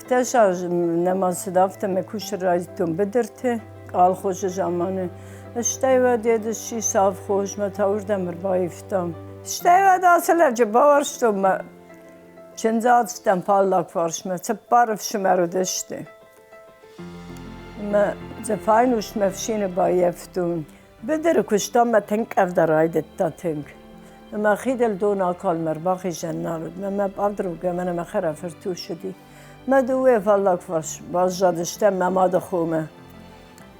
17 азы нӕма цыд, афтӕ мӕ кусын райдыдтон быдырты, къалхозы заманы. Стӕй уӕд йед сси совхозмӕ та уырдӕм ӕрбаивтам. Стӕй уӕд ацы лӕджы бауарзтон мӕ чындзы ацыдтӕн фаллаг фарсмӕ, цыппар ӕфсымӕр уыдысты. Мӕ дзы файнус мӕ фсины баййӕфтон. Быдыры куыстам мӕ тынг къӕвда райдыдта тынг. Ӕмӕ хидыл дон акалмӕ ӕрбахизӕн нал уыд. Мӕ мӕ подругӕ мӕнӕ мӕ хӕрӕфырт уыди. Мӕ дыууӕ фаллаг фарс баззадыстӕм мӕ мады хомӕ.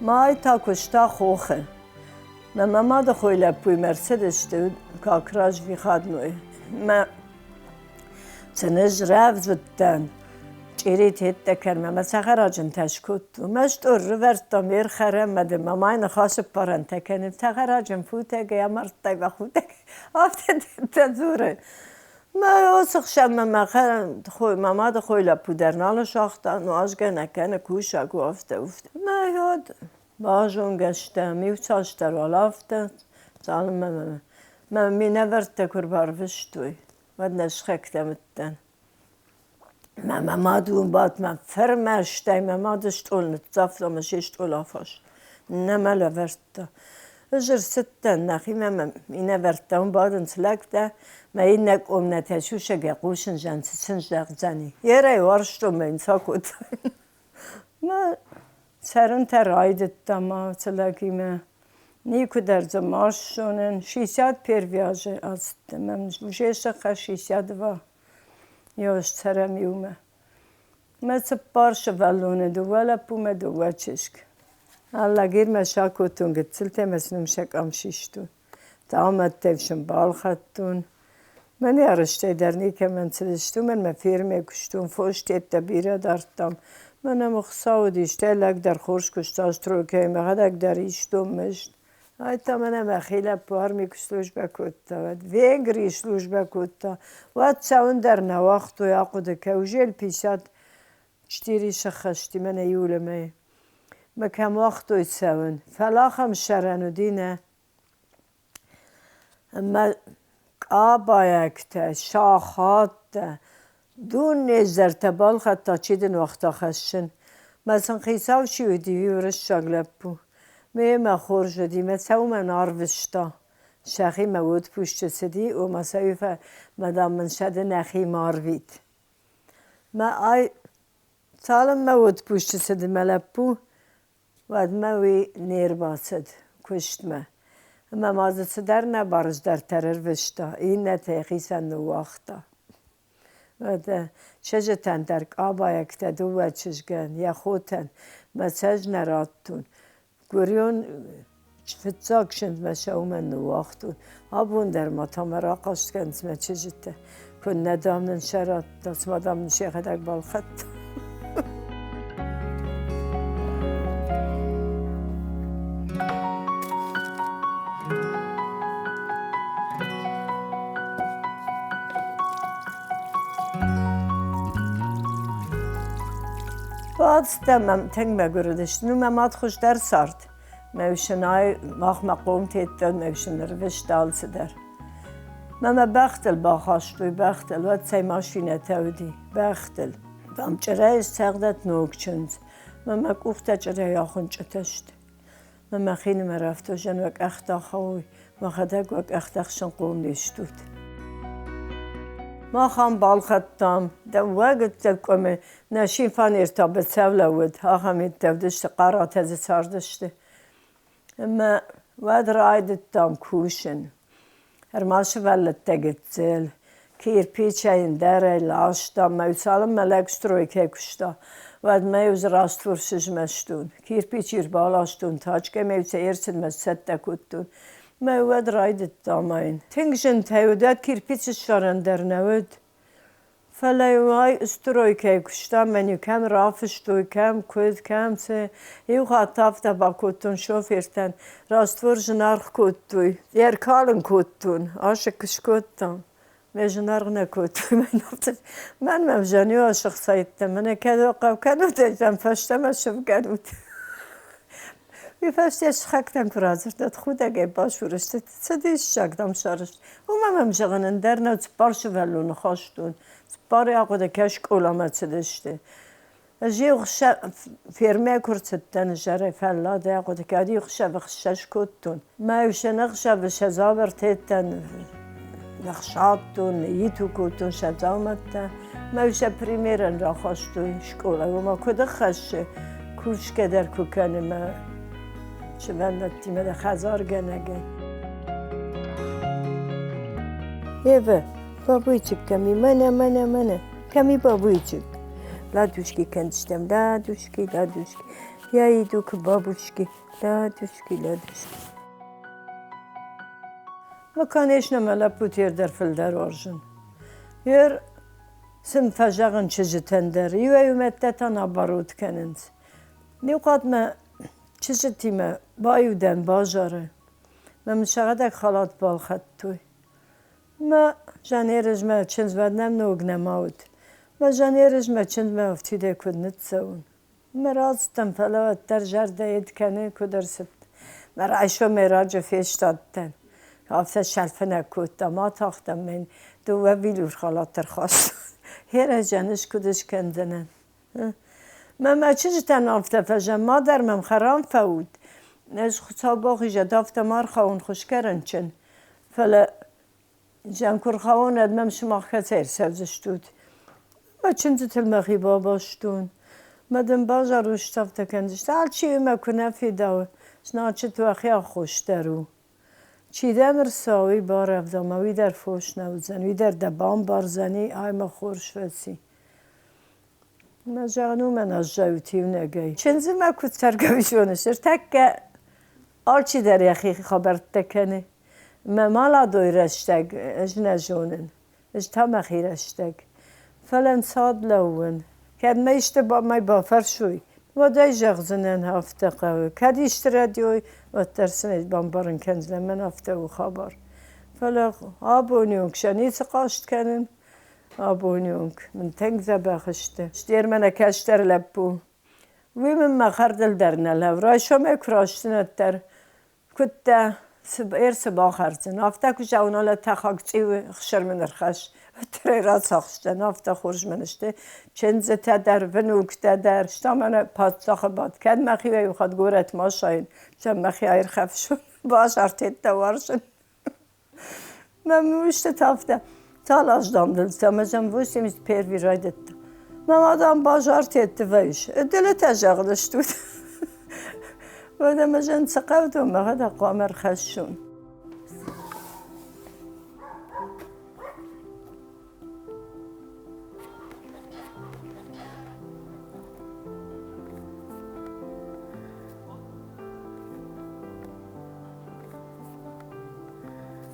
Май та куыста хохы. Мӕ мӕ мады хойы лӕппуимӕ ӕрцыдысты как раз выходной. Мӕ Цыныз рӕвдз уыдтӕн, чъири тедтӕ кӕнмӕ мӕ цӕхӕраджынтӕ скодтон. Мӕ стъол рывӕрдтам ме рхӕрӕн мӕ дын мӕ май ныхасы ппарӕнтӕ кӕнын. Цӕхӕраджын футӕгӕй амардтай мӕ худӕгӕй. Афтӕ тедтӕ дзуры. Мӕ уыцы хсӕн мӕ мӕ мады хой лӕппу дӕр нал суагъта, нуазгӕ нӕ кӕны, кусаг у, афтӕ, уфтӕ. Мӕ уӕд базонгӕ стӕм, иуцасдӕр уал афтӕ, цалынмӕ мӕ минӕвӕрттӕ куы рбарвыстой, уӕд нӕ сыхӕгтӕм уыдтӕн. Мӕ мӕ мад уым бадт, мӕ фырмӕстӕй мӕ мады стъол ныццавта ӕмӕ се стъол афаст. Нӕ мӕ лӕвӕрдта. Ӕз ӕрцыдтӕн нӕхимӕ мӕ минӕвӕрттӕ уым бадынц лӕгтӕ, мӕ иннӕ къомнӕтӕ сусӕгӕй хъусын зӕн, цы сын зӕгъдзӕни. Ерӕй уарзтон мӕ йын фӕкодтой. Мӕ цӕрынтӕ райдыдта ма цы лӕгимӕ. Никуы дӕр дзы ма ссонын. 61 азы ацыдтӕн мӕм уже сӕхӕ 62. Ёз цӕрӕм иумӕ. Мӕ цыппар сывӕллоны, дыууӕ лӕппу мӕ дыууӕ чызг. Алагирмӕ сакодтон гыццылтӕ мӕ сын сӕ къам систон. Таумӕттӕй сын балхӕдтон. Мӕн арӕзтӕй дӕр никӕмӕн цыдысты, уымӕн мӕ фермӕйы куыстон, фостӕттӕ бирӕ дардтам. Мӕнӕ мӕ Хуыцау уыдис, стӕй лӕг дӕр хорз куыста стройкӕйы, мӕхӕдӕг дӕр истон мызд. Ай та мӕнӕ мӕхи лӕппу армийы куы службӕ кодта, уӕд Венгрийы службӕ кодта, уӕд цӕуын дӕр нӕ уагътой, ахъуыды кӕ, уже 54 сӕххӕсти мӕнӕ июлы мӕйы. Мӕ кӕм уагътой цӕуын, фӕлӕ ахӕм сӕрӕн уыди, нӕ. Ӕмӕ къабайӕгтӕ, сахаттӕ, дуне зӕртӕ балхӕдта, чи дын уагъта хӕссын. Мӕ сын хицау чи уыди, уый уырыссаг лӕппу. Мемӕ хорз уыди, мӕ сӕ уымӕн арвыста. Сӕхимӕ отпусчы цыди, ома сӕ уый мӕ, дам, мын сӕ ды нӕхимӕ арвит. Мӕ ай цалынмӕ отпусчы цыди мӕ лӕппу, Уӕдмӕ уый не рбацыд куыстмӕ. Ӕмӕ ма дзы цыдӕр нӕ барыздӕртӕ ӕрвыста, иннӕтӕ йӕхицӕн ныууагъта. Уӕдӕ чызджытӕн дӕр къабайӕгтӕ дыууӕ чызгӕн, йӕ хотӕн мӕ сӕ ӕз нӕ радтон. Гуырион фыццаг чындзмӕ сӕ уымӕн ныууагътон. Абон дӕр ма та мӕ рахъаст кӕнынц мӕ чызджытӕ. Куыннӕ, дам, нын сӕ радта, цыма, дам, нын сӕхӕдӕг балхӕдта. Бацыдтӕн мӕм тынг мӕгуыр уыдысты. Ну, мӕ мад хуыздӕр цард. Мӕ усынӕй махмӕ хъомтеттӕн, мӕ усын ӕрвыста алцыдӕр. Мӕ мӕ бӕхтыл бахастой, бӕхтыл, уӕд цӕй машинӕтӕ уыди, бӕхтыл. Там чъырӕй сцӕгъдӕт ног чындз. Мӕ мӕ къухтӕ чъырӕй ахуынчъытӕ сты. Мӕ мӕхинымӕр афтӕ зӕн уӕ къӕхтӕ ахауой, уӕхӕдӕг уӕ къӕхтӕ хсынхъом не стут. Мах ам балхӕдтам, дӕууӕ гыццыл къуымы нӕ шифанертӕ быцӕу лӕууыд, ахӕм миттӕ уыдысты, хъаратӕ дзы цардысты. Ӕмӕ уӕд райдыдтам кусын. Ӕрмӕст сывӕллӕттӕ гыццыл, кирпичӕй ӕндӕрӕй ластам, мӕ цалынмӕ лӕг стройкӕйы куыста, уӕдмӕ-иу дзы раствор сызмӕстон. Кирпич ӕрбаластон, тачкӕмӕ-иу сӕ ӕрцыдмӕ сцӕттӕ кодтон. Мӕ уӕд райдыдта амайын. Тынг зынтӕй уыд, уӕд кирпич ссарӕн дӕр нӕ уыд. Фӕлӕ-иу ӕй стройкӕйы куыстам, мӕн-иу кӕм рафыстой, кӕм куыд, кӕм цы. Иу хатт афтӕ бакодтон шофертӕн, раствор зынаргъ кодтой. Ӕркалын кодтон, асыкк скодтам. Мӕ зынаргъ нӕ кодтой. Мӕн мӕм зӕниуа сыхсайдта, мӕнӕ кӕд хъӕу кӕнут, ӕз фӕстӕмӕ сывгӕнут. Уый фӕстӕ сыхӕгтӕн куы радзырдтат, худӕгӕй басур сты, цы диссаг, дам, сарӕзт. Уымӕ мӕм зӕгъын ӕндӕр нӕ цыппар сывӕллоны хастон. Цыппарӕй ахъуыды кӕ скъоламӕ цыдысты. Ӕз-иу фермӕ куы рцыдтӕн изӕрӕй фӕлладӕй ахъуыды кӕд-иу ӕхсӕвы хсӕз кодтон. Мӕ-иу сӕ ӕхсӕвы сӕ дзабыртӕ ныхсадтон, иту кодтон сӕ дзаумӕттӕ. Мӕ-иу сӕ примерӕн рахастой скъолайы, ома куыд ӕххӕссы, кусгӕ дӕр куы кӕны мӕ сывӕллӕттимӕ дӕ хӕдзаргӕнӕгӕй. Ева, бабуйчик кӕм и? Мӕнӕ, мӕнӕ, мӕнӕ. Кӕм и бабуйчик? Ладушки кӕндзыстӕм, ладушки, ладушки. Я иду к бабушке, ладушки, ладушки. Ну, конечно, мӕ лӕппуты дӕр фылдӕр уарзын. Ер сын фӕзӕгъын чызджытӕн дӕр, иуӕй-иу мӕдтӕ та наоборот кӕнынц. Иу хатт мӕ чызджытимӕ баиу дӕн базары. Мӕ мын сӕхӕдӕг халат балхӕдтой. Мӕ Жанерыз мӕ чындзмӕ нӕм ног нӕма уыд. Мӕ Жанерыз мӕ чындзмӕ афтидӕй куыд ныццӕуын. Мӕ рацыдтӕн, фӕлӕ уӕддӕр зӕрдӕ йед кӕны, куыд ӕрцыд. Мӕ райсомӕй раджы фестадтӕн. Афтӕ сӕлфынӕг кодта, ма тагъдтӕн мӕн дыууӕ велюр халат ӕрхастон. Херӕджӕн ӕз куыд скӕндзынӕн? Мӕ мӕ чызджытӕн афтӕ фӕзӕн, ма дӕр мӕм хӕрам фӕут. Ӕз Хуыцау бахизӕд, афтӕ ма рхауын хуысгӕ рынчын. Фӕлӕ зиан куы рхауон, уӕд мӕм сымах кӕцӕй ӕрцӕудзыстут? Мӕ чындзытыл мӕхи бабастон. Мӕ дын базар устӕвтӕ кӕндзысты. Алчи мӕ куы нӕ фидауы, значит, уӕхи аххос дӕр у. Чи дӕм ӕрцӕуа, уый барӕвдау мӕ, уый дӕр фос нӕ уыдзӕн, уый дӕр дӕ бамбардзӕни, ай мӕ хорз фӕци. Мӕ зӕгъын, уымӕн аззайут иунӕгӕй. Чындзы мӕ куыд цӕргӕ зоныс, ӕртӕккӕ алчидӕр йӕхи хабӕрттӕ кӕны. Мӕ маладой рӕстӕг ӕз нӕ зонын, ӕз та мӕхи рӕстӕг. Фӕлӕ ӕнцад лӕууын. Кӕд мӕ исты мӕй бафӕрсой, уӕд ӕй зӕгъдзынӕн, афтӕ хъӕуы. Кӕд исты рӕдийой, уӕддӕр сын ӕй бамбарын кӕндзынӕн, мӕн афтӕ у хабар. Фӕлӕ абоны онг сӕ ницы хъаст кӕнын, абоны онг мын тынг дзӕбӕх сты. Стер мӕнӕ кӕстӕр лӕппу. Уый мын мӕ хӕрдыл дӕр нӕ лӕууы. Райсомӕй куы растын, уӕддӕр куыдтӕ, цы бахӕрдзӕн, афтӕ куы зӕгъон, алӕ тӕхӕг цъиуы хсыр мын ӕрхӕсс, уӕддӕр ӕй рацахсдзӕн, афтӕ хорз мын сты. Чындзытӕ дӕр, внуктӕ дӕр, стӕй мӕнӕ паддзахы бадт. Кӕд мӕхи иу хатт горӕтмӕ асайын, зӕгъ, мӕхи аирхӕфсон, базартеттӕ уарзын. Мӕ устытӕ афтӕ, цал аз дам дыл ӕмӕ зӕм 81 райдыдта. Мӕ мадам базартетты вӕййыс, дылытӕ зӕгъдыстут. Уӕдӕ мӕ зӕн цы хъӕвдон, мӕхӕдӕг хъуамӕ ӕрхӕссон.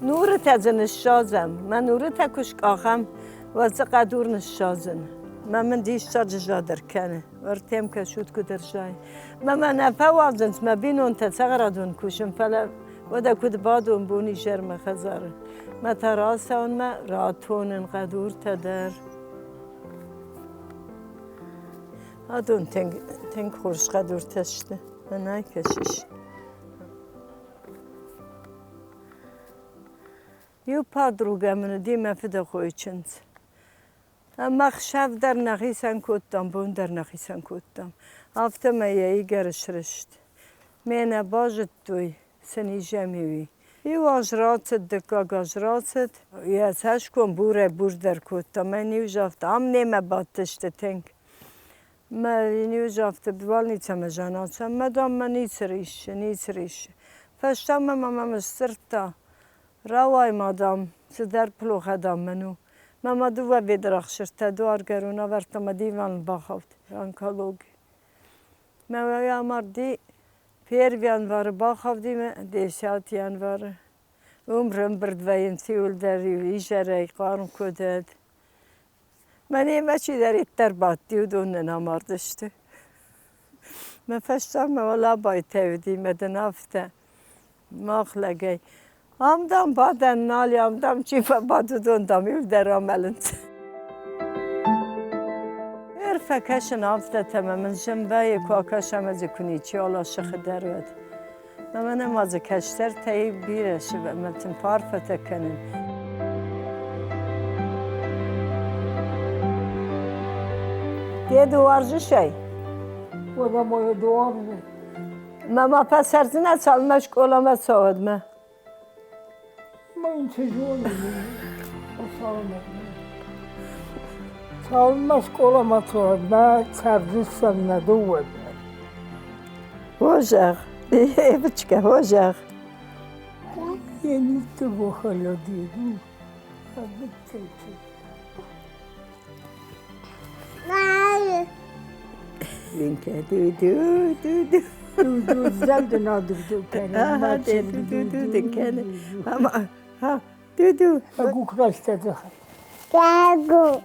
Нурытӕ дзы ныссадзӕм. Мӕ нурытӕ куы скъахӕм, уӕд дзы хъӕдур ныссадзын. Мӕ мын диссаджы зад ӕркӕны. Ӕртӕм кӕсут, куыд ӕрзайы. Мӕ мӕ нӕ фӕуадзынц мӕ бинонтӕ цӕхӕрадон кусын, фӕлӕ уӕдӕ куыд бадон бон-изӕрмӕ хӕдзары. Мӕ та рацӕуынмӕ ратонын хъӕдуртӕ дӕр. Адон тынг, тынг хорз хъӕдуртӕ сты. Мӕнӕй кӕсыс. Иу подругӕ мын уыди мӕ фыдыхойы чындз. Ӕмӕ хсӕв дӕр нӕ хицӕн кодтам, бон дӕр нӕ хицӕн кодтам. Афтӕмӕй йӕ игӕр срыст. Ме нӕ базыдтой, цы низӕм и, уый. Иу аз рацыд, дыккаг аз рацыд. Йӕ цӕсгом бурӕй-бурдӕр кодта. Мӕн-иу загъта, ам немӕ бадтысты тынг. Мӕ иу загъта, больницӕмӕ занацӕ, мӕ дам мӕ ницы риссы, ницы риссы. Фӕстӕмӕ ма мӕм сдзырдта, рауай ма, дам, цыдӕр плохӕ, дам, мын у. Мӕ ма дыууӕ бедра ӕхсыртӕ дуаргӕрон авӕрдта мӕ диваныл бахауд онкологи. Мӕ уӕй амарди первый январы бахауди мӕ десят январы. Уым рӕмбырд вӕййынц иуылдӕр изӕрӕй хъарм куыд. Мӕнемӕ чидӕриддӕр бадти, уыдон нын амардысты. Мӕ фӕстагмӕ уӕлӕ байтӕуди мӕ дын афтӕ мах лӕгӕй. Ам, дам, бадӕн нал и, ам, дам, чи фӕбад, уыдон, дам, иу дӕр амӕлынц. Ӕр фӕкӕсын афтӕтӕ мӕ мын зын вӕййы, куы акӕса ӕмӕ дзы куы ничиуал асыхы дӕр, уӕд. Мӕнӕ ма дзы кӕстӕртӕй бирӕ сывӕллӕттӕн фӕарфӕтӕ кӕнын. Деды уарзыс ӕй? Уӕдӕ ма йӕ ды уарзын. Мӕ ма фӕцӕрдзынӕ, цалынмӕ скъоламӕ цӕуӕдмӕ. Мӕн цы зоны, Хуыцаумӕ. Цалынмӕ скъоламӕ цӕуӕдмӕ цардыстӕм нӕ дыууӕ дӕр. О, зӕгъ, Евычкӕ, о, зӕгъ. Я не того холодину, а вот эти. Linke, du, du, du, du. Du, du, zelden du, du, Aha, du, du, du, du, kennen. Ha, du, du. Gagu.